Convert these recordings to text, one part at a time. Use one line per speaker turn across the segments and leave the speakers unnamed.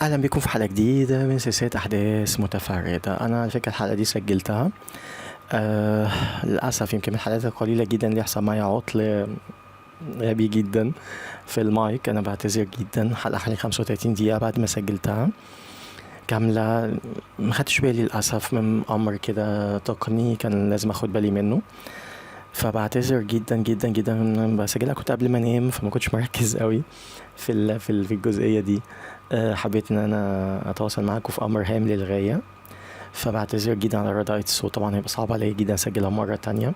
اهلا بكم في حلقة جديدة من سلسلة احداث متفردة. انا على فكرة الحلقة دي سجلتها للاسف يمكن من الحلقات القليلة جدا اللي يحصل معايا عطل غبي جدا في المايك. انا بعتذر جدا. حلقة حوالي 35 دقيقة بعد ما سجلتها كاملة، ما خدتش بالي للاسف من امر كده تقني كان لازم اخد بالي منه، فبعتذر جدا جدا جدا. بسجلها كنت قبل ما انام فما كنتش مركز قوي في الجزئية دي. حبيت ان انا اتواصل معاكم في امر هام للغاية، فبعتذر جدا على رداءة الصوت. طبعا هيبقى صعب عليا جدا اسجلها مرة تانية،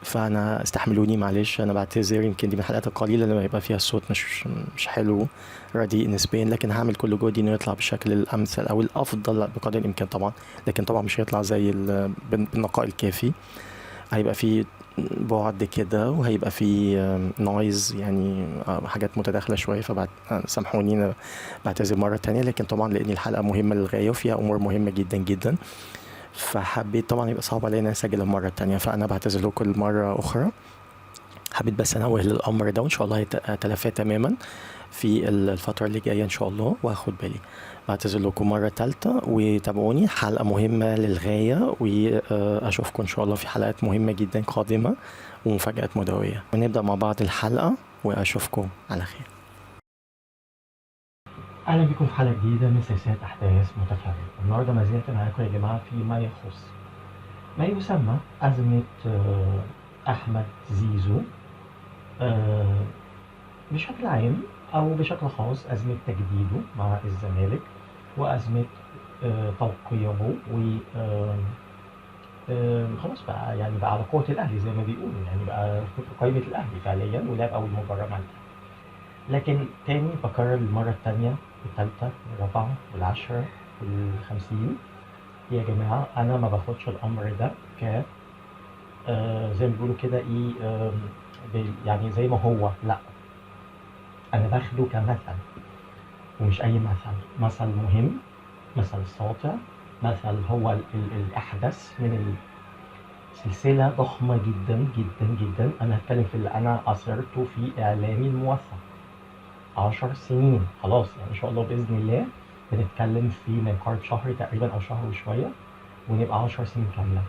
فانا استحملوني معلش، انا بعتذر. يمكن دي من الحلقات القليلة اللي هيبقى فيها الصوت مش حلو، رديء نسبيا، لكن هعمل كل جهدي انه يطلع بالشكل الامثل او الافضل بقدر الامكان طبعا، لكن طبعا مش هيطلع زي بالنقاء الكافي. هيبقى فيه بعد كده وهيبقى فيه noise، يعني حاجات متداخلة شوية، فبعد سامحوني أنا بعتذر مرة تانية. لكن طبعا لأن الحلقة مهمة للغاية وفيها أمور مهمة جدا جدا، فحبيت طبعا يبقى صعب عليا إن أنا أسجلها مرة تانية، فأنا بعتذر لكم مرة أخرى. حبيت بس أنوه للأمر ده، وإن شاء الله هيتلافاه تماما في الفترة اللي جاية إن شاء الله، وهاخد بالي. بعتذر لكم مرة تالتة، وتابعوني، حلقة مهمة للغاية، وأشوفكم إن شاء الله في حلقات مهمة جدا قادمة ومفاجآت مدوية. ونبدأ مع بعض الحلقة، وأشوفكم على خير. أهلا بكم في حلقة جديدة من سلسلة أحداث متفردة. النهاردة ما زلت معاكم يا جماعة في ما يخص ما يسمى أزمة أحمد زيزو بشكل عام أو بشكل خاص، أزمة تجديده مع الزمالك وأزمة توقيعه و خلاص بقى، يعني بقى على قوة الأهلي زي ما بيقولوا، يعني بقى في قائمة الأهلي فعليا، ولعب أول مباراة مع الأهلي. لكن تاني بكرر المرة التانية والتالتة والرابعة والعشرة والخمسين يا جماعة، أنا ما باخدش الأمر ده ك زي ما بيقولوا كده إيه، يعني زي ما هو، لأ، أنا باخده كمثل، ومش أي مثل، مثل مهم، مثل ساطع، مثل هو الأحدث من السلسلة ضخمة جدا جدا جدا. أنا هتكلم في اللي أنا أثرته في إعلامي الموثق 10 سنين خلاص، يعني إن شاء الله بإذن الله بنتكلم في ما يقارب شهر تقريبا أو شهر وشوية، ونبقى 10 سنين كاملة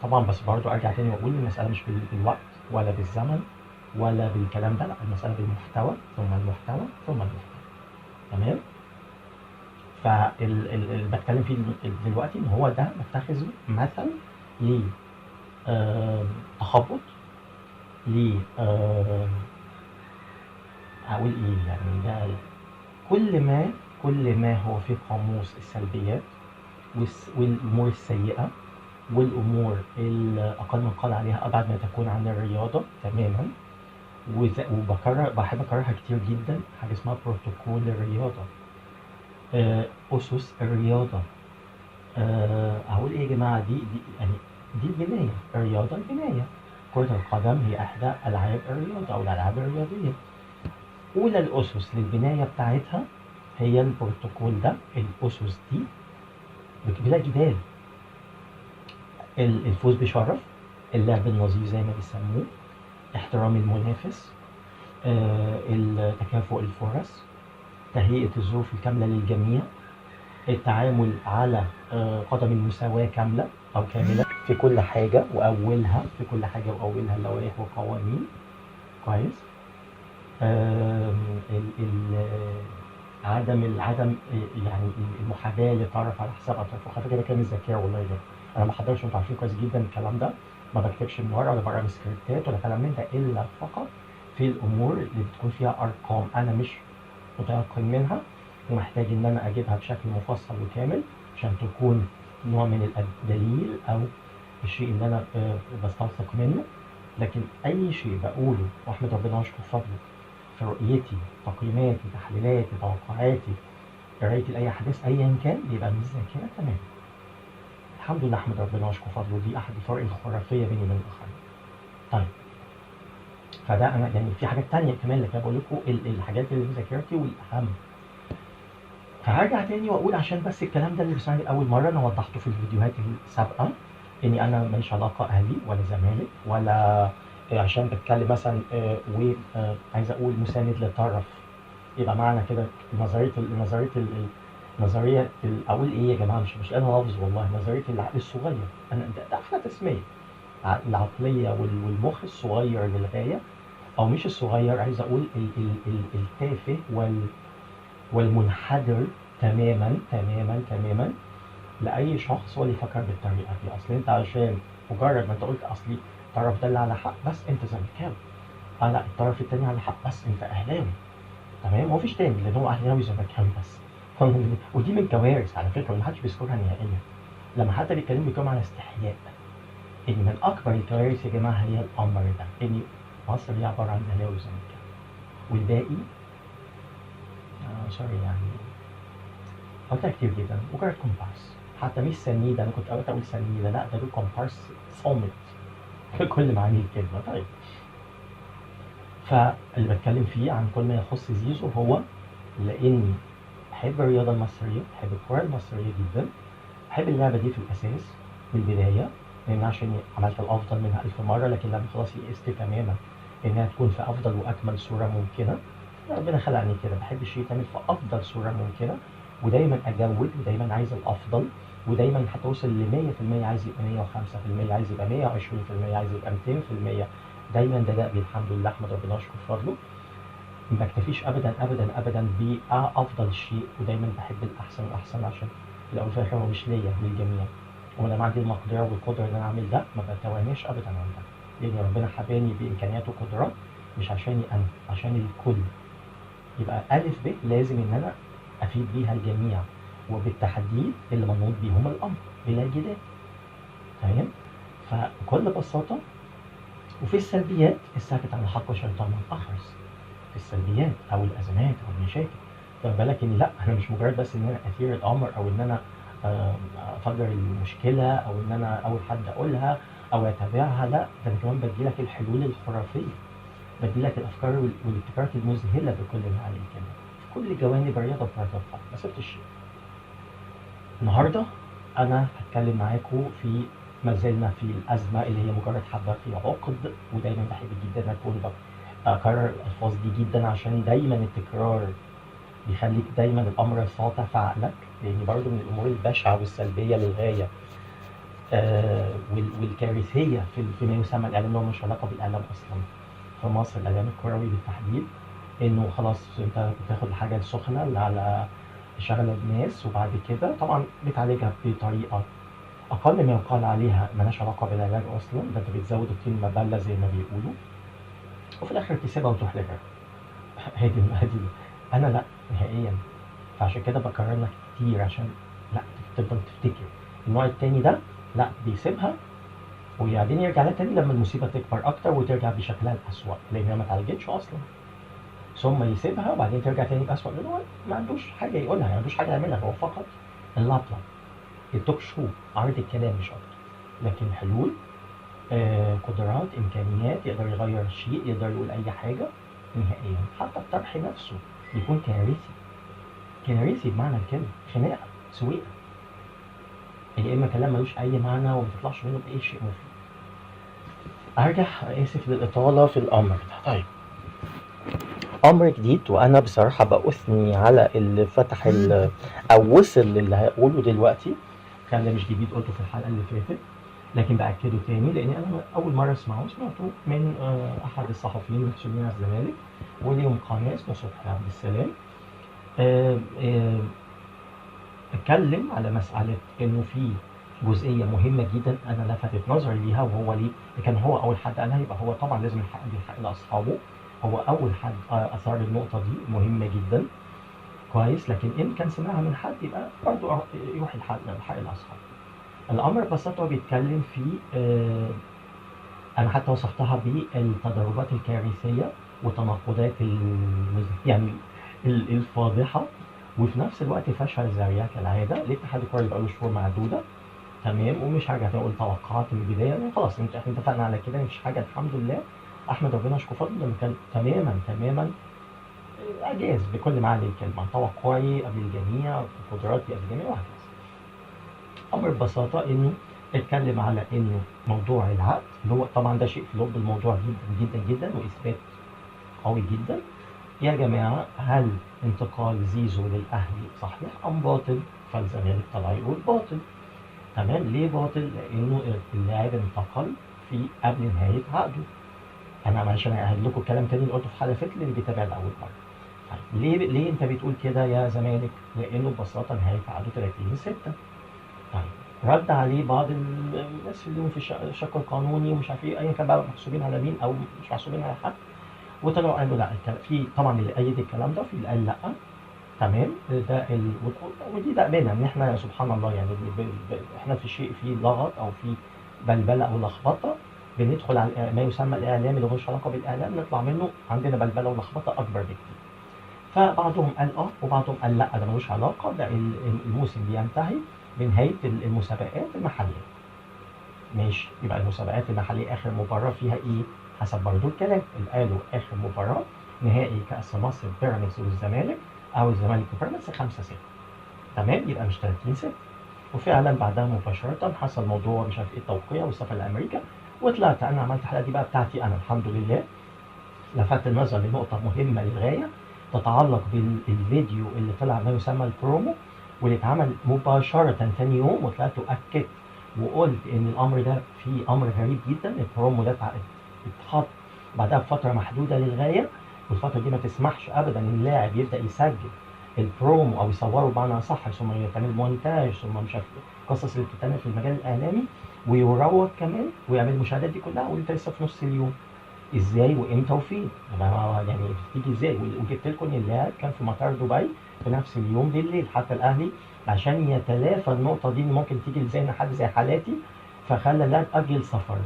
طبعا. بس برضو أرجع تاني وأقول المسألة مش بالوقت ولا بالزمن ولا بالكلام ده، لا، المسألة بالمحتوى ثم المحتوى ثم المحتوى. تمام؟ فاللي بتكلم فيه دلوقتي ان هو ده بتخذه مثل ل تخبط، ل هقول ايه يعني، ده كل ما هو في قاموس السلبيات والامور السيئة والامور الاقل من قال عليها ابعد ما تكون عن الرياضة تماما. وبكرر، بحب اكررها كتير جدا، حاجة اسمها بروتوكول الرياضة، اسس الرياضة. هقول ايه يا جماعة، دي يعني دي البناية، الرياضة البناية. كره القدم هي احدى العاب الرياضة او الالعاب الرياضية. اولى الاسس للبنايه بتاعتها هي البروتوكول ده، الاسس دي بلا جدال، الفوز بشرف، اللعب النظيف زي ما بيسموه، احترام المنافس، تكافؤ الفرص، تهيئة الظروف الكاملة للجميع، التعامل على قدم المساواة كاملة أو كاملة في كل حاجة، وأولها في كل حاجة وأولها اللوائح والقوانين. كويس. عدم يعني المحاباة لطرف على حساب أطراف أخرى. كده كان الذكاء والله يا جماعة، أنا ما حضرش، أنتوا عارفين كويس جدا الكلام ده، ما بكتبش من ورا ولا بقرا من سكريبتات ولا كلام من ده، إلا فقط في الأمور اللي بتكون فيها أرقام أنا مش متيقن منها ومحتاج إن أنا أجيبها بشكل مفصل وكامل عشان تكون نوع من الدليل أو الشيء اللي أنا بستوثق منه. لكن أي شيء بقوله وأحمد ربنا وأشكر فضله في رؤيتي، تقييماتي، تحليلاتي، توقعاتي، قرايتي لأي حدث أيا كان، بيبقى من الذاكرة تمام. الحمد لله، أحمد ربنا وأشكر فضله، دي أحد الفرق الخرافية بيني وبين الآخرين. طيب، فده أنا يعني في حاجات تانية كمان، لكن أنا بقول لكم الحاجات اللي في ذاكرتي والأهم. فهرجع تاني وأقول عشان بس الكلام ده اللي بيسمعني لأول مرة، أنا وضحته في الفيديوهات السابقة إني أنا ماليش علاقة أهلي ولا زمالك ولا عشان بتكلم مثلا وعايز أقول مساند لطرف، يبقى معنى كده نظرية نظرية اقول ايه يا جماعة، مش انا لفظ والله، نظرية العقل الصغير. انا ده احلى تسميه، العقلية والمخ الصغير للغاية، او مش الصغير، عايز اقول التافه والمنحدر تماما تماما تماما لاي شخص هو اللي يفكر بالطريقة دي. اصل انت عشان مجرد ما انت قلت اصلي الطرف ده اللي على حق بس انت زملكاوي، لا الطرف التاني على حق بس انت اهلاوي، تمام؟ هو مفيش تاني، لان هو اهلاوي زملكاوي بس. ودي من كوارث على فكرة، ومحدش بيذكرها نهائيا. لما حتى بيتكلموا بيتكلموا على استحياء. ان من اكبر الكوارث يا جماعة هي الامر ده، ان مصر هي عبارة عن اهلاوي وزملكاوي والباقي sorry يعني قلتها كتير جدا، مجرد كومبارس، حتى مش سنيده. انا كنت اوقات اقول سنيده، لا ده دول كومبارس صامت بكل معاني الكلمة. طيب، فاللي بتكلم فيه عن كل ما يخص زيزو هو لاني بحب الرياضة المصرية، بحب الكره المصرية جدا، بحب اللعبة دي في الاساس من البداية، لان عشان عملت الافضل منها 1000 مرة، لكن لما خلاص يئست تماما انها تكون في افضل واكمل صوره ممكنة. ربنا خلقني كده، بحب الشيء يتعمل في افضل صوره ممكنة، ودايما اجود، ودايما عايز الافضل، ودايما حتى اوصل ل 100%، عايز يبقى 105%، عايز يبقى 120%، عايز يبقى 200%. دايما ده دأبي الحمد لله، احمد ربنا واشكر فضله. ما بكتفيش ابدا ابدا ابدا بافضل شيء، ودايما بحب الاحسن والاحسن، عشان في الاول وفي الاخر هو مش ليا، للجميع. ولما عندي المقدرة والقدرة ان انا اعمل ده ما بتواناش ابدا عن ده، لان ربنا حباني بامكانيات وقدرات مش عشاني انا، عشان الكل. يبقى الف ب لازم ان انا افيد بيها الجميع، وبالتحديد اللي منوط بيهم الامر بلا جدال. تمام؟ فبكل بساطة، وفي السلبيات الساكت عن الحق شيطان اخرس. في السلبيات او الازمات او المشاكل، خد بالك ان لا، انا مش مجرد بس ان انا اثير الامر، او ان انا افجر المشكلة، او ان انا اول حد اقولها او اتابعها، لا ده انا كمان بدي لك الحلول الخرافية، بدي لك الافكار والابتكارات المذهلة بكل معاني الكلمة في كل جوانب الرياضة وكرة القدم. ما سبتش شيء. النهارده انا هتكلم معاكم في ما زلنا في الازمة اللي هي مجرد حبه في عقد، ودايما بحب جدا اكون اكرر الالفاظ دي جدا، عشان دايما التكرار بيخليك دايما الامر ساطع في عقلك، لان برضو من الامور البشعة والسلبيه للغاية والكارثيه في ما يسمى الاعلام، اللي هو مش علاقة بالاعلام اصلا في مصر، الاعلام الكروي بالتحديد، انه خلاص انت بتاخد الحاجة السخنة اللي على شغله الناس، وبعد كده طبعا بتعالجها بطريقة اقل ما يقال عليها مالهاش علاقة بالعلاج اصلا، ده انت بتزود الطين مبله زي ما بيقولوا، وفي الاخر تسيبها وتروح لغيرها. هادي انا لا نهائيا. فعشان كده بكرر لك كتير، عشان لا تفضل تفتكر. النوع التاني ده لا، بيسيبها وبعدين يرجع لها تاني لما المصيبة تكبر اكتر وترجع بشكلها الاسوأ، لان هي ما اتعالجتش اصلا. ثم يسيبها وبعدين ترجع تاني بأسوأ، لان هو ما عندوش حاجة يقولها، ما عندوش حاجة يعملها، هو فقط اللابلة، ال talk show، عرض الكلام مش اكتر. لكن حلول، قدرات، امكانيات، يقدر يغير شيء، يقدر يقول اي حاجة نهائيا. حتى الطرح نفسه بيكون كارثي، كارثي بمعنى الكلمة، خناقه، سويقه، يا اما كلام ملوش اي معنى وما تطلعش منه باي شيء مفيد. ارجع، اسف للاطاله في الامر ده. طيب، امر جديد، وانا بصراحة باثني على اللي فتح او وصل للي هقوله دلوقتي. الكلام ده مش جديد، قلته في الحلقة اللي فاتت، لكن باكده تاني لان انا اول مرة اسمعه، سمعته من احد الصحفيين المحسوبين على الزمالك، وليهم قناة اسمه صبحي عبد السلام. اتكلم على مسالة انه في جزئية مهمة جدا انا لفتت نظري ليها، وهو ليه كان هو اول حد قالها، يبقى هو طبعا لازم الحق دي الحق لاصحابه، هو اول حد اثار النقطة دي، مهمة جدا. كويس، لكن ان كان سمعها من حد يبقى برضه يروح الحق لاصحابه. الامر ببساطة بيتكلم في انا حتى وصفتها بالتضاربات الكارثية وتناقضات يعني الفاضحة، وفي نفس الوقت فشل ذريع كالعادة. الاتحاد الكروي بقاله شهور معدودة، تمام، ومش هرجع تاني اقول توقعات من البداية، يعني خلاص احنا اتفقنا على كده، مفيش حاجة الحمد لله، احمد ربنا اشكر فضله لما كان تماما تماما اجاز بكل معنى الكلمة، توقعي قبل الجميع، قدراتي قبل الجميع، وهكذا. امر ببساطة انه اتكلم على انه موضوع العقد، اللي هو طبعا ده شيء في لب الموضوع جدا جدا جدا، واثبات قوي جدا، يا جماعة هل انتقال زيزو للاهلي صحيح ام باطل؟ فالزمالك طلع يقول باطل. تمام، ليه باطل؟ لانه اللاعب انتقل في قبل نهاية عقده. انا معلش انا هعيد لكم الكلام تاني اللي قلته في حلقة فاتت اللي بيتابع لاول مرة. طيب ليه انت بتقول كده يا زمالك؟ لانه ببساطة نهاية عقده 30/6. طيب رد عليه بعض الناس اللي هم في الشق القانوني ومش عارف ايه، ايا كان بقى محسوبين على مين او مش محسوبين على حد، وطلعوا قالوا لا، في طبعا اللي ايد الكلام ده وفي اللي قال لا. تمام، ده ودي دأبنا ان احنا سبحان الله يعني احنا في شيء فيه لغط او في بلبلة او لخبطة، بندخل على ما يسمى الاعلام اللي ملوش علاقة بالاعلام، نطلع منه عندنا بلبلة ولخبطه اكبر بكتير. فبعضهم قال اه وبعضهم قال لا، ده ملوش علاقة، ده الموسم بينتهي بنهاية المسابقات المحلية. ماشي، يبقى المسابقات المحلية اخر مباراة فيها ايه؟ حسب برضو الكلام اللي قالوا اخر مباراة نهائي كاس مصر بيراميدز والزمالك او الزمالك وبيراميدز 5-6. تمام، يبقى مش 30-6. وفعلا بعدها مباشرة حصل موضوع مش عارف ايه التوقيع والسفر لامريكا، وطلعت انا عملت الحلقة دي بقى بتاعتي انا الحمد لله، لفت النظر لنقطة مهمة للغاية تتعلق بالفيديو اللي طلع ما يسمى البرومو واللي اتعمل مباشرة ثاني يوم، وطلعت واكدت وقلت ان الامر ده فيه امر غريب جدا. البرومو ده اتحط بعدها بفترة محدودة للغاية، والفترة دي ما تسمحش ابدا ان اللاعب يبدا يسجل البرومو او يصوره بمعنى صح، ثم يتعمل مونتاج، ثم مش عارف القصص اللي بتتعمل في المجال الاعلامي، ويروج كمان ويعمل المشاهدات دي كلها وانت لسه في نص اليوم. ازاي وامتى وفين؟ يعني بتيجي ازاي؟ وجبت لكم ان اللاعب كان في مطار دبي في نفس اليوم بالليل، حتى الاهلي عشان يتلافى النقطة دي اللي ممكن تيجي زي حد زي حالاتي، فخلى اللاعب اجل سفره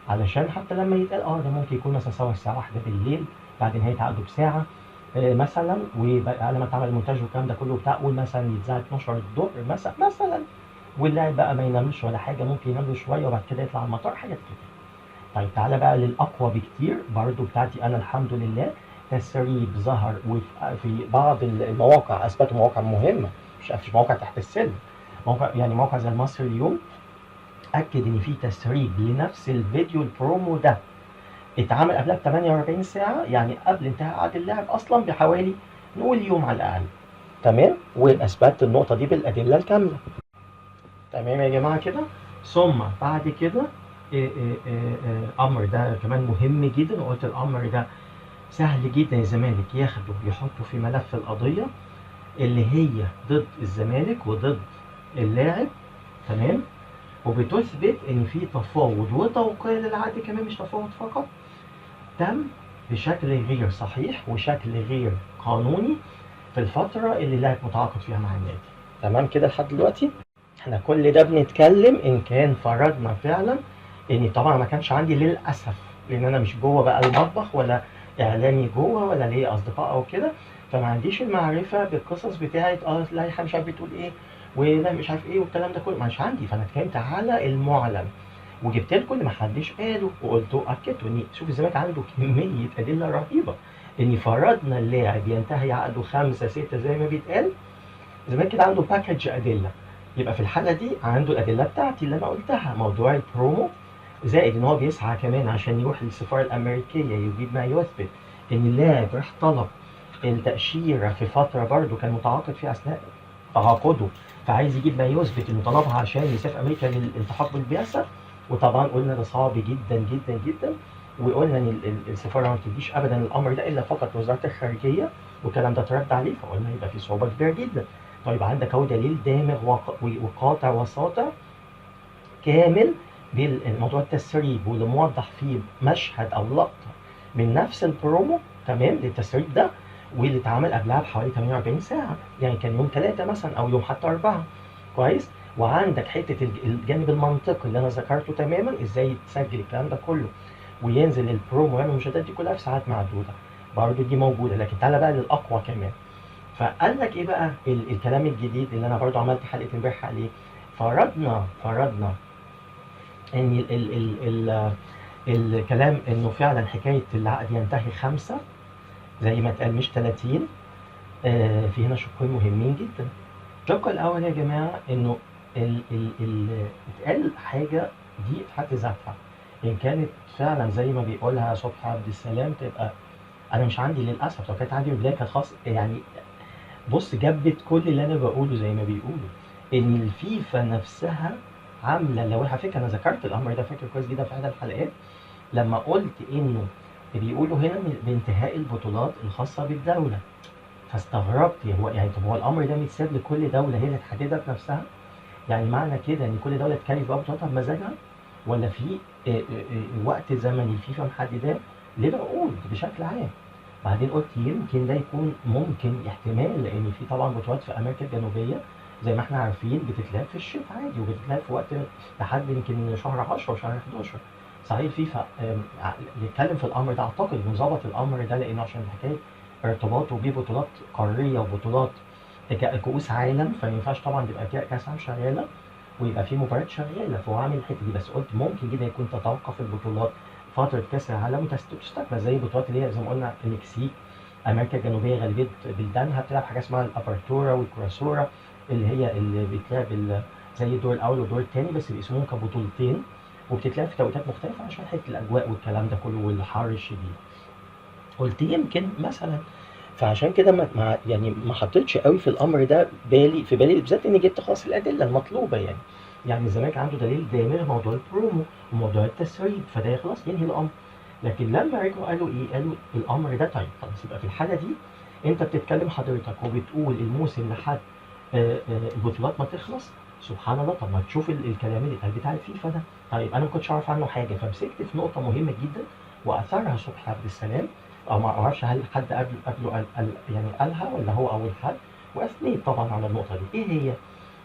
علشان حتى لما يتقال ده ممكن يكون مثلا سوا الساعة 1 بالليل بعد نهاية عقده بساعة مثلا، وعلى ما اتعمل المونتاج والكلام ده كله بتاع، قول مثلا يتذاع 12 الظهر مثلا، واللاعب بقى ما ينامش ولا حاجة، ممكن ينام له شوية وبعد كده يطلع المطار، حاجات كده. طيب تعالى بقى للاقوى بكتير برضو بتاعتي انا الحمد لله، تسريب ظهر وفي بعض المواقع، اثبتوا مواقع مهمة مش مواقع تحت السلم، موقع يعني موقع زي المصري اليوم اكد ان في تسريب لنفس الفيديو البرومو ده اتعمل قبلها ب 48 ساعة، يعني قبل انتهاء عقد اللاعب اصلا بحوالي نقول يوم على الاقل. تمام، واثبتت النقطة دي بالادلة الكاملة. تمام يا جماعة كده. ثم بعد كده امر ده كمان مهم جدا، وقلت الامر ده سهل جدا الزمالك ياخده يحطه في ملف القضية اللي هي ضد الزمالك وضد اللاعب. تمام، وبتثبت ان في تفاوض وتوقيع للعقد كمان، مش تفاوض فقط، تم بشكل غير صحيح وشكل غير قانوني في الفترة اللي اللاعب متعاقد فيها مع النادي. تمام كده لحد دلوقتي احنا كل ده بنتكلم ان كان فرضنا فعلا ان طبعا ما كانش عندي للاسف، لان انا مش جوه بقى المطبخ ولا اعلامي جوه ولا ليا اصدقاء او كده، فما عنديش المعرفة بالقصص بتاعت لائحة مش عارف بتقول ايه ولا مش عارف ايه والكلام ده كله، مش عندي. فانا اتكلمت على المعلن وجبت لكم اللي ما حدش قاله وقلت اكدت ان شوف الزمالك عنده كمية ادلة رهيبة ان فرضنا اللاعب ينتهي عقده 5 6 زي ما بيتقال، الزمالك كده عنده package ادلة. يبقى في الحالة دي عنده الادلة بتاعتي اللي انا قلتها، موضوع البرومو، زائد ان هو بيسعى كمان عشان يروح للسفاره الامريكية يجيب ما يثبت ان اللاعب راح طلب التاشيره في فترة برده كان متعاقد فيها اثناء تعاقده، فعايز يجيب ما يثبت انه طلبها عشان يسافر امريكا للالتحاق بالبعثه. وطبعا قلنا ده صعب جدا جدا جدا، وقلنا ان السفارة ما بتديش ابدا الامر ده الا فقط وزارة الخارجية، والكلام ده اترد عليه، فقلنا يبقى في صعوبة كبيرة جدا. طيب عندك اهو دليل دامغ وقاطع وساطع كامل بالموضوع التسريب، واللي موضح فيه مشهد او لقطة من نفس البرومو، تمام، للتسريب ده، واللي اتعمل قبلها بحوالي 48 ساعة، يعني كان يوم 3 مثلا او يوم حتى 4. كويس. وعندك حتة الجانب المنطقي اللي انا ذكرته تماما، ازاي تسجل الكلام ده كله وينزل البرومو ويعمل المشاهدات دي كلها في ساعات معدودة، برضه دي موجودة. لكن تعالى بقى للاقوى كمان. فقال لك ايه بقى الكلام الجديد اللي انا برضه عملت حلقة امبارح عليه؟ فرضنا ان ال ال ال الكلام انه فعلا حكاية العقد ينتهي 5 زي ما اتقال مش 30. في هنا شقين مهمين جدا. الشق الاول يا جماعة انه ال ال ال اتقال حاجة دي في حد ذاتها ان كانت فعلا زي ما بيقولها صبحي عبد السلام تبقى انا مش عندي للاسف، لو كانت عندي من البداية كانت خلاص يعني. بص، جبت كل اللي انا بقوله زي ما بيقولوا، ان الفيفا نفسها عامله، لو على فكرة انا ذكرت الامر ده فاكر كويس جدا في احدى الحلقات لما قلت انه بيقولوا هنا بانتهاء البطولات الخاصة بالدولة، فاستغربت هو يعني طب هو الامر ده متساب لكل دولة هي اللي تحددها بنفسها؟ يعني معنى كده ان كل دولة تكلف بقى بطولاتها بمزاجها، ولا في وقت زمني الفيفا محدداه للعقود بشكل عام؟ بعدين قلت يمكن ده يكون ممكن احتمال، لان في طبعا بطولات في امريكا الجنوبية زي ما احنا عارفين بتتلعب في الشتاء عادي، وبتتلعب في وقت لحد يمكن شهر 10 وشهر 11. صحيح الفيفا يتكلم في الامر ده، اعتقد انه ظبط الامر ده، لانه عشان حكاية ارتباطه ببطولات قارية وبطولات كؤوس عالم، فما ينفعش طبعا تبقى كاس عالم شغالة ويبقى في مباريات شغالة، فهو عامل الحتة دي. بس قلت ممكن جدا يكون تتوقف البطولات فترة كاس العالم وتستكمل زي البطولات اللي هي زي ما قلنا المكسيك، امريكا الجنوبية غالبية بلدانها بتلعب حاجة اسمها الابرتورا والكراسورا، اللي هي اللي بيتلعب زي الدور الاول والدور الثاني، بس بيقسموهم كبطولتين، وبتتلعب في توقيتات مختلفة عشان حتة الاجواء والكلام ده كله والحر الشديد. قلت يمكن مثلا، فعشان كده ما يعني ما حطيتش قوي في الامر ده بالي في بالي، بالذات اني جبت خلاص الادلة المطلوبة. يعني الزمالك عنده دليل دامغ موضوع البرومو وموضوع التسريب، فده خلاص ينهي الامر. لكن لما رجعوا قالوا ايه؟ قالوا الامر ده طيب خلاص، يبقى في الحالة دي انت بتتكلم حضرتك وبتقول الموسم لحد البطولات ما تخلص. سبحان الله، طب ما تشوف الكلام اللي اتقال بتاع الفيفا ده. طيب انا ما كنتش اعرف عنه حاجة، فمسكت في نقطة مهمة جدا واثرها صبحي عبد السلام، او ما اعرفش هل حد قبله يعني قالها ولا هو اول حد، واثنيت طبعا على النقطة دي. ايه هي؟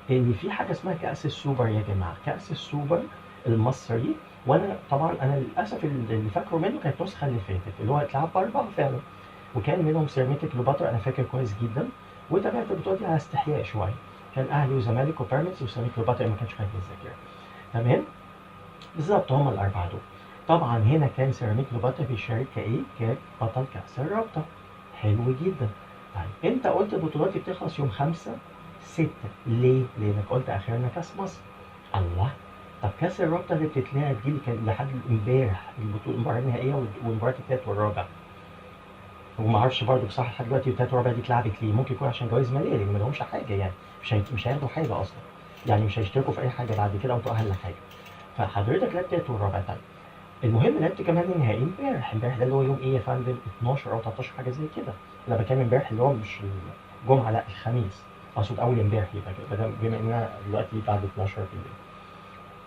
ان في حاجة اسمها كاس السوبر يا جماعة، كاس السوبر المصري. وانا طبعا انا للاسف اللي فاكره منه كانت النسخة اللي فاتت اللي هو اتلعب باربعة فعلا، وكان منهم سيراميكا كليوباترا، انا فاكر كويس جدا، وتابعت البطولة دي على استحياء شوية، كان اهلي وزمالك وبيراميدز وسيراميكا كليوباترا ما كانش خارج من الذاكرة. تمام؟ بالظبط هم الاربعة دول. طبعا هنا كان سيراميكا كليوباترا بيشارك كايه؟ كبطل كاس الرابطة. حلو جدا. طيب انت قلت بطولاتي بتخلص يوم 5/6، ليه؟ لانك قلت اخرنا كاس مصر. الله، طب كاس الرابطة اللي بتتلعب دي اللي كان لحد امبارح البطولة، المباراة النهائية والمباراة الثالث والرابع، وما اعرفش برضه بصراحة لحد دلوقتي الثالث والرابع دي اتلعبت ليه؟ ممكن يكون عشان جوائز ماليه، لان ما لهمش حاجة يعني، مش هياخدوا حاجة اصلا، يعني مش هيشتركوا في اي حاجة بعد كده او تؤهل لحاجة. فحضرتك لعبت الثالث والرابع. طيب المهم لعبت كمان النهائي امبارح، امبارح ده اللي هو يوم ايه يا فندم؟ 12 او 13 حاجة زي كده. انا بتكلم امبارح اللي هو مش الجمعة، لا الخميس، اقصد اول امبارح، يبقى كده بما اننا دلوقتي بعد 12 بالليل.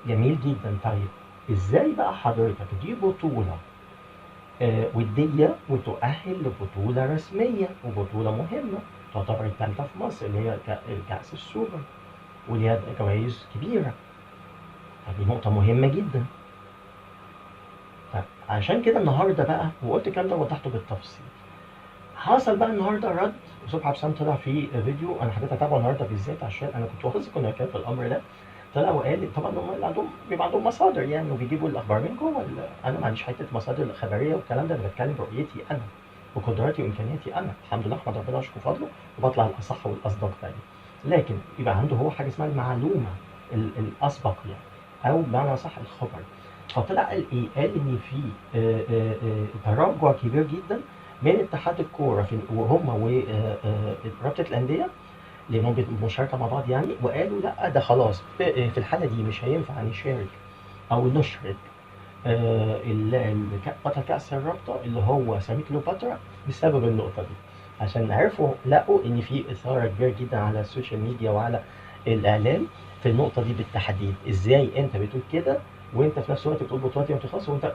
جميل جدا. طيب ازاي بقى حضرتك دي بطوله وديه وتؤهل لبطولة رسمية وبطولة مهمة تعتبر الثالثة في مصر اللي هي كاس السوبر وليها جوائز كبيرة؟ طب دي نقطة مهمة جدا. طيب عشان كده النهارده بقى، وقلت الكلام ده ووضحته بالتفصيل، حصل بقى النهارده رد صبحي عبد السلام طلع في فيديو انا حبيت اتابعه النهارده بالذات عشان انا كنت واثق انه هيتكلم في الامر ده. طلع وقال طبعا هم اللي عندهم بيبقى عندهم مصادر يعني، وبيجيبوا الاخبار من جوه. انا ما عنديش حتة مصادر خبرية والكلام ده، انا بتكلم برؤيتي انا وقدراتي وامكانياتي انا، الحمد لله احمد ربنا واشكر فضله، وبطلع الاصح والاصدق دايما. لكن يبقى عنده هو حاجة اسمها المعلومة الاسبق يعني، او بمعنى صح الخبر. فطلع قال ايه؟ قال ان في تراجع كبير جدا من اتحاد الكورة وهم ورابطه الاندية، لانهم مشاركة مع بعض يعني، وقالوا لا ده خلاص في الحالة دي مش هينفع نشارك او نشرك بطل كاس الرابطة اللي هو سيراميكا كليوباترا بسبب النقطة دي، عشان عرفوا لقوا ان في اثاره كبيرة جدا على ال social media وعلى الاعلام في النقطة دي بالتحديد. ازاي انت بتقول كده وانت في نفس الوقت بتقول بطولاتي ما بتخلص، وانت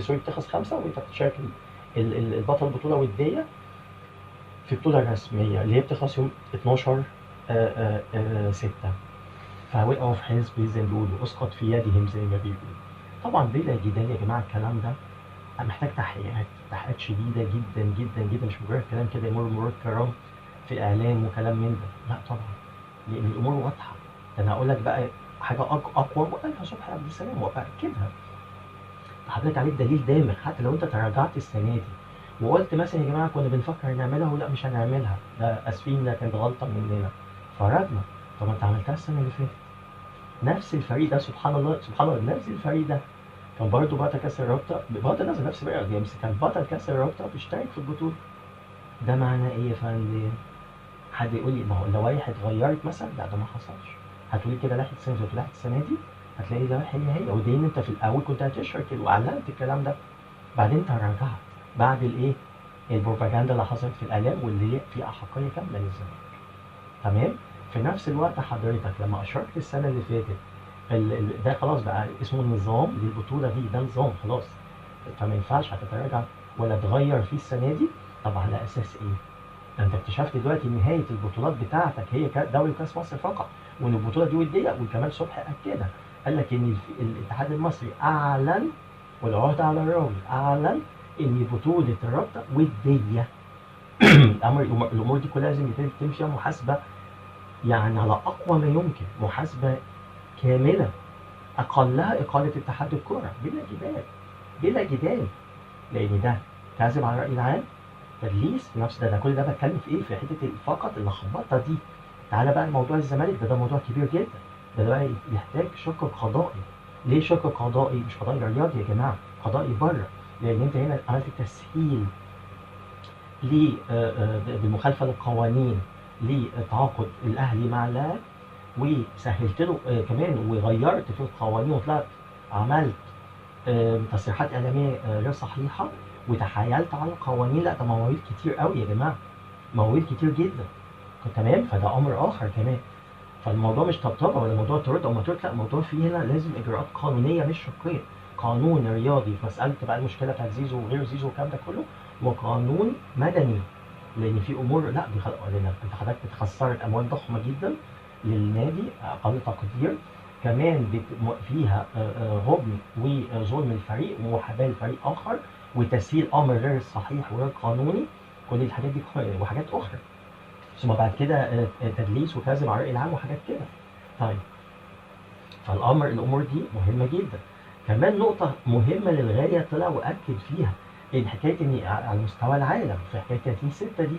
sorry بتخلص 5 وانت بتشارك البطل بطوله وديه في بطوله رسمية اللي هي بتخلص يوم 12/6. فوقعوا في حزب زي ما بيقولوا، اسقط في يدهم زي ما بيقولوا. طبعا بلا جدال يا جماعة الكلام ده محتاج تحقيقات، تحقيقات شديدة جدا جدا جدا، مش مجرد كلام كده يمر مرور الكرام في اعلام وكلام من ده، لا طبعا، لان الامور واضحة. ده انا هقول لك بقى حاجة اقوى وقالها صبحي عبد السلام وباكدها حضرتك عليك دليل دامغ. حتى لو انت تراجعت السنة دي وقلت مثلا يا جماعة كنا بنفكر نعملها ولا مش هنعملها، ده اسفين ده كانت غلطه مننا، فرجنا. طب انت عملتها السنة اللي فاتت، نفس الفريق ده سبحان الله سبحان الله، نفس الفريق ده كان برضه بطل كاس الرابطة، بغض النظر نفس الفرقة، بس كان بطل كاس الرابطة بيشترك في البطولة. ده معناه ايه يا فندم؟ حد يقول لي ما هو اللوائح اتغيرت مثلا؟ لا ده ما حصلش. هتقولي كده لائحة السنة اللي فاتت ولائحه السنة دي، هتلاقي اللوائح هي هي، ودي ان انت في الاول كنت هتشرك واعلنت الكلام ده، بعدين تراجعت بعد الايه؟ البروباجندا اللي حصلت في الاعلام واللي هي في احقية كاملة للزمالك. تمام؟ في نفس الوقت حضرتك لما اشركت السنة اللي فاتت ده خلاص بقى اسمه النظام للبطولة دي، ده نظام خلاص، فما ينفعش هتتراجع ولا تغير فيه السنة دي. طب على اساس ايه؟ ده انت اكتشفت دلوقتي نهاية البطولات بتاعتك هي دوري كاس مصر فقط، وان البطولة دي وديه، وكمان صبحي اكدها، قال لك ان الاتحاد المصري اعلن، والعهده على الراوي، اعلن ان بطوله الرابطة وديه. الامور دي كلها لازم يتم فيها محاسبه، يعني على اقوى ما يمكن، محاسبه كاملة، اقلها اقاله اتحاد الكره بلا جدال، بلا جدال، لان ده كذب على الراي العام، تدليس في نفس ده كل ده بتكلم في ايه؟ في حتة فقط اللخبطة دي. تعالى بقى لموضوع الزمالك ده موضوع كبير جدا، ده بقى يحتاج شق قضائي. ليه شق قضائي؟ مش قضائي رياضي يا جماعة، قضائي بره، لان انت هنا عملت تسهيل بالمخالفه للقوانين لتعاقد الاهلي مع اللاعب، وسهلت له كمان وغيرت في القوانين، وطلعت عملت تصريحات اعلامية غير صحيحه وتحايلت على القوانين. لا ده مواويل كتير قوي يا جماعة، مواويل كتير جدا. تمام؟ فده امر اخر كمان. فالموضوع مش طبطبة ولا موضوع ترد او ما ترد، لا الموضوع فيه هنا لازم اجراءات قانونية مش شقيه، قانون رياضي في مسالة بقى المشكلة بتاعت زيزو وغير زيزو والكلام ده كله، وقانون مدني، لان في امور لا لان انت حضرتك بتخسرت اموال ضخمة جدا للنادي اقل تقدير، كمان فيها غبن وظلم الفريق ومحاباه لفريق اخر وتسهيل امر غير صحيح وغير قانوني، كل الحاجات دي وحاجات اخرى، ثم بعد كده تدليس وكذب على الراي العام وحاجات كده. طيب فالامر الامور دي مهمة جدا. كمان نقطة مهمة للغاية طلع واكد فيها ان حكاية ان على مستوى العالم في حكاية 30/6 دي،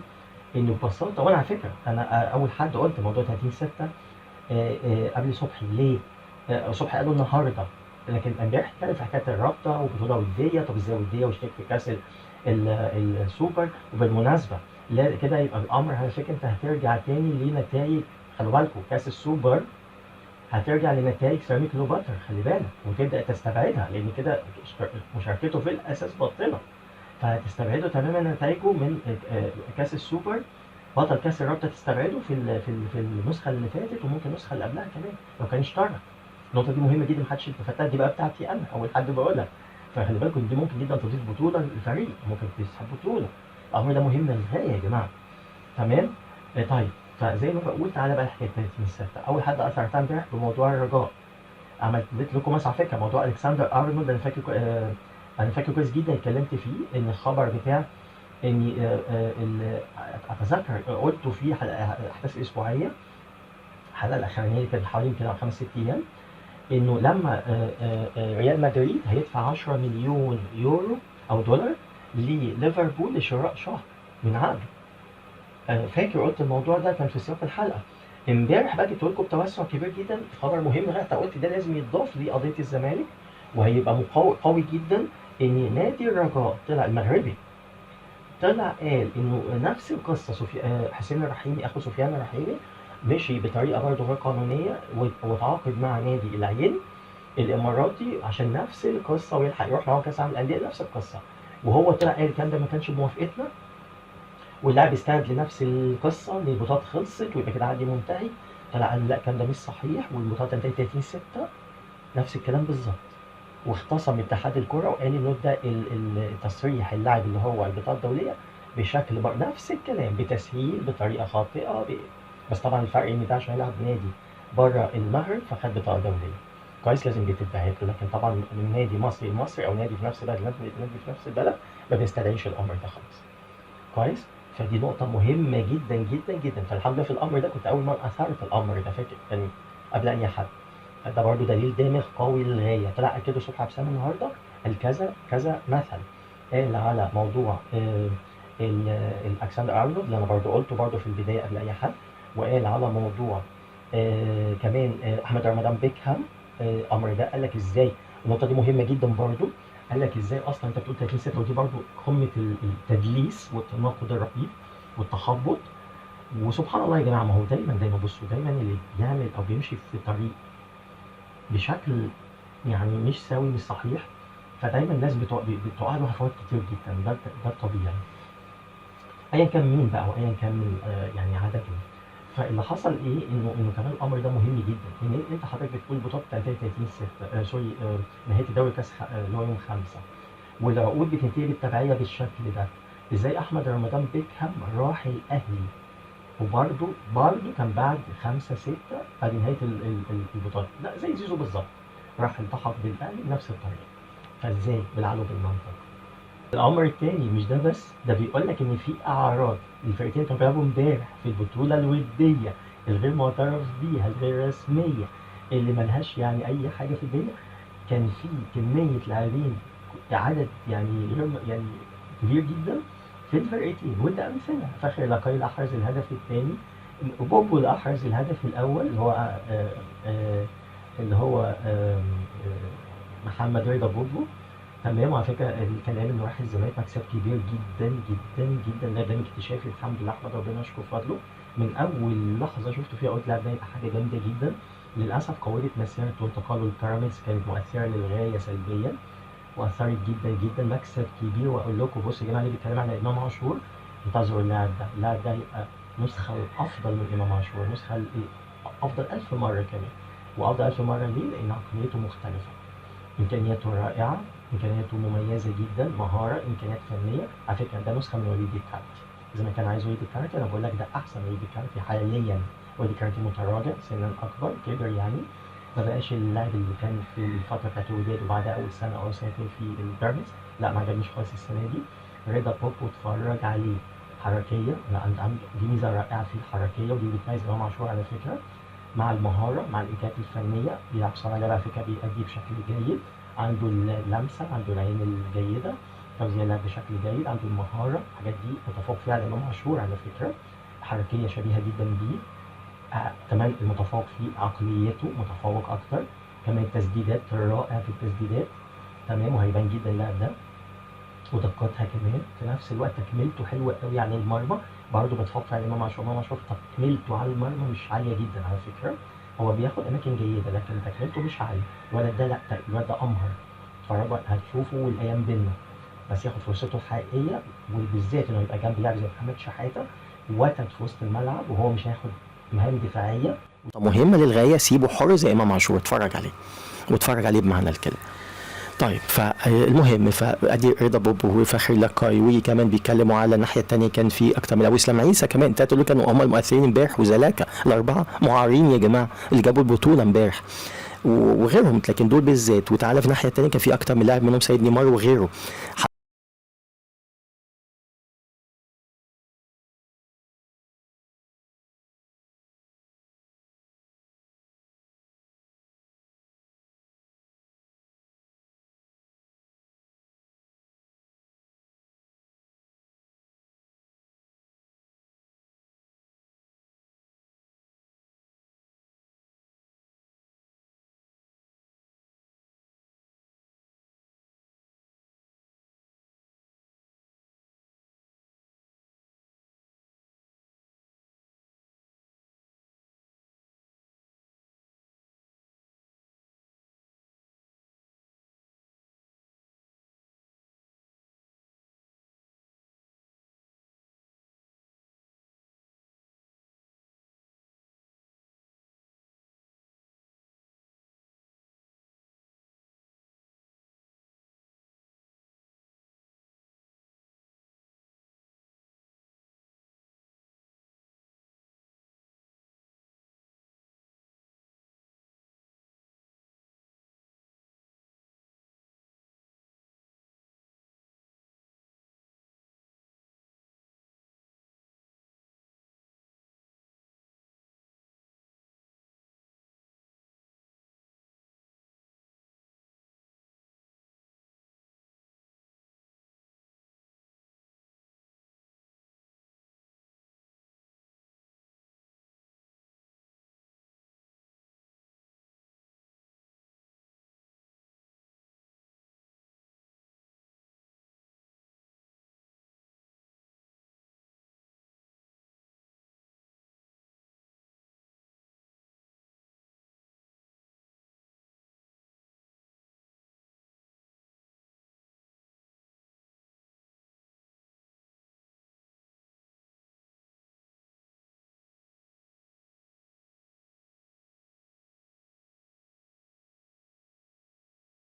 انه ببساطة، وانا على فكرة انا اول حد قلت موضوع 30/6 قبل صبحي. ليه؟ صبحي قالوا النهارده، لكن امبارح اتكلم في حكاية الرابطة وبطولة وديه. طب ازاي وديه واشترك في كاس السوبر؟ وبالمناسبة لا كده يبقى الامر على فكرة انت هترجع تاني لنتائج، خلوا بالكم كاس السوبر هترجع لنتائج سيراميك كليوباترا، خلي بالك، وتبدا تستبعدها لان كده مشاركته في الاساس باطله، فهتستبعده تماما نتائجه من كاس السوبر. بطل كاس الرابطة تستبعده في النسخة اللي فاتت وممكن النسخة اللي قبلها كمان لو كان اشترك. النقطة دي مهمة جدا محدش التفتها، دي بقى بتاعتي انا اول حد بقولها، فخلي بالكم دي ممكن جدا تضيف بطوله للفريق، ممكن تسحب بطوله. الامر ده مهم للغاية يا جماعة. تمام؟ طيب فزي ما بقول تعالى بقى لحكاية 30/6. اول حد اثرتها امبارح بموضوع الرجاء، عملت لكم مثلا على فكرة موضوع الكسندر ارنولد، انا فاكر كويس جدا اتكلمت فيه، ان الخبر بتاع اني اتذكر قلته في حلقة احداث اسبوعية، الحلقة الاخرانية اللي كانت حوالي يمكن 5-6 ايام، انه لما ريال مدريد هيدفع 10 مليون يورو او دولار لليفربول لشراء شهر من عقده. فاكر قلت الموضوع ده كان في سياق الحلقة. امبارح بقى جبت لكم بتوسع كبير جدا خبر مهم لغاية قلت ده لازم يتضاف لقضيه الزمالك، وهيبقى قوي جدا، ان نادي الرجاء طلع المغربي طلع قال انه نفس القصة حسين الرحيمي اخو سفيان الرحيمي مشي بطريقة برضه غير قانونية وتعاقد مع نادي العين الاماراتي عشان نفس القصة ويلحق يروح معاهم كاس العالم للاندية نفس القصة، وهو طلع قال الكلام ده ما كانش بموافقتنا، واللاعب استند لنفس القصة ان البطولات خلصت ويبقى كده عقدي منتهي. طلع قال لا الكلام ده مش صحيح والبطوله تنتهي 30/6 نفس الكلام بالظبط، واختصم اتحاد الكره وقال انه ده التصريح اللاعب اللي هو البطاقة الدولية بشكل نفس الكلام بتسهيل بطريقة خاطئه بس طبعا الفرق ان ده عشان يلعب نادي بره المغرب فخد بطاقة دولية. كويس، لازم بتتبعت له، لكن طبعا من نادي مصري لمصري او نادي في نفس البلد نادي في نفس البلد ما بنستدعيش الامر ده خالص. كويس، فدي نقطة مهمة جدا جدا جدا. فالحمد لله في الامر ده كنت اول ما اثرت الامر ده، فاكر يعني قبل اي حد. ده برضه دليل دامغ قوي للغاية. طلع اكده صبحي عبد السلام النهارده قال كذا كذا مثل، قال على موضوع الكسندر ارنولد اللي انا برضه قلته برضه في البداية قبل اي حد، وقال على موضوع كمان احمد رمضان بيكهام. الامر ده قال لك ازاي النقطة دي مهمة جدا برضو. قال لك ازاي اصلا انت بتقول 30/6، ودي برضو قمة التدليس والتناقض الرهيب والتخبط. وسبحان الله يا جماعة، ما هو دايما دايما بصوا، دايما اللي بيعمل او بيمشي في طريق بشكل يعني مش سوي مش صحيح، فدايما الناس بتقع له هفوات كتير جدا. ده الطبيعي ايا كان مين بقى وايا كان يعني عددهم. فاللي حصل ايه، انه كمان الامر ده مهم جدا، ان انت حضرتك بتقول بطوله 33/6 sorry نهاية الدوري كاس اللي هو يوم 5، والعقود بتنتهي بالتبعيه بالشكل ده. ازاي احمد رمضان بيكهام راح الاهلي وبرده كان بعد 5/6 بعد نهاية البطولة، لا زي زيزو بالظبط راح التحق بالاهلي بنفس الطريقة. فازاي بالعقل وبالمنطق؟ الامر الثاني مش ده بس، ده بيقول لك ان في اعراض الفرقتين كانوا بيلعبوا امبارح في البطولة الودية الغير معترف بيها الغير رسمية اللي ملهاش يعني اي حاجة في الدنيا، كان في كمية لاعبين عدد يعني غير يعني كبير جدا في الفرقتين. وده امثلة، فخري لاكاي احرز الهدف الثاني، بوبو اللي احرز الهدف الاول اللي هو محمد رضا بوبو. تمام. وعلى فكرة الكلام انه راح الزمالك مكسب كبير جدا جدا جدا، ده من اكتشافي الحمد لله، احمد ربنا اشكر فضله، من اول لحظة شفته فيها قلت لا ده يبقى حاجة جامدة جدا. للاسف قوده مسيرته وانتقاله للبيراميدز كانت مؤثرة للغاية سلبيا، واثرت جدا جدا، مكسب كبير. واقول لكم بصوا يا جماعة، اللي بيتكلم على امام عاشور انتظروا اللاعب ده، اللاعب ده يبقى نسخه الافضل من امام عاشور، نسخه افضل 1000 مرة كمان، وافضل 1000 مرة ليه؟ لان عقليته مختلفة، امكانياته رائعة، امكانياته مميزة جدا، مهارة، امكانيات فنية. على فكرة ده نسخه من وليد الكارتي، اذا ما كان عايز وليد الكارتي انا بقول لك ده احسن وليد الكارتي حاليا. وليد الكارتي متراجع سنا اكبر، كبر يعني، ما بقاش اللاعب اللي كان في الفترة بتاعت الوداد وبعدها اول سنة او سنتين في البيراميدز، لا ما عجبنيش خالص السنة دي. رضا بوبو اتفرج عليه، حركية، لا عنده دي ميزة رائعة في الحركية، ودي بتميز امام عاشور على فكرة، مع المهارة مع الامكانيات الفنية، بيلعب صانع لعب على فكرة بيأدي بشكل جيد، عنده اللمسة، عنده العين الجيدة، توزيع اللعب بشكل جيد، عنده المهارة، الحاجات دي متفوق فيها على امام عاشور على فكرة، حركية شبيهه جدا بيه. كمان المتفوق فيه عقليته متفوق اكتر، كمان تسديدات رائع في التسديدات، تمام، وهيبان جدا اللاعب ده ودقتها كمان. في نفس الوقت تكملته حلوة قوي على المرمى، برضه بتفوق على امام عاشور. امام عاشور تكملته على المرمى مش عالية جدا على فكرة، هو بياخد اماكن جيدة لكن تكملته مش عالية. الولد ده لا، الولد ده امهر، اتفرجوا هتشوفوا الايام بينا، بس ياخد فرصته الحقيقية، وبالذات انه يبقى جنب لاعب زي محمد شحاته وتد في وسط الملعب، وهو مش هياخد مهام دفاعية
مهمة للغاية. سيبه حر زي امام عاشور، اتفرج عليه واتفرج عليه بمعنى الكلمة. طيب فالمهم فادي رضا بوبو وفخري لاكاي، وكمان بيتكلموا على الناحية الثانية كان في اكتر من اسلام عيسى كمان، الثلاثة دول كانوا هم المؤثرين امبارح، وزلاكا الاربعة معارين يا جماعة اللي جابوا البطولة امبارح وغيرهم، لكن دول بالذات. وتعالى في الناحية الثانية كان في اكتر من لاعب منهم سيد نيمار وغيره.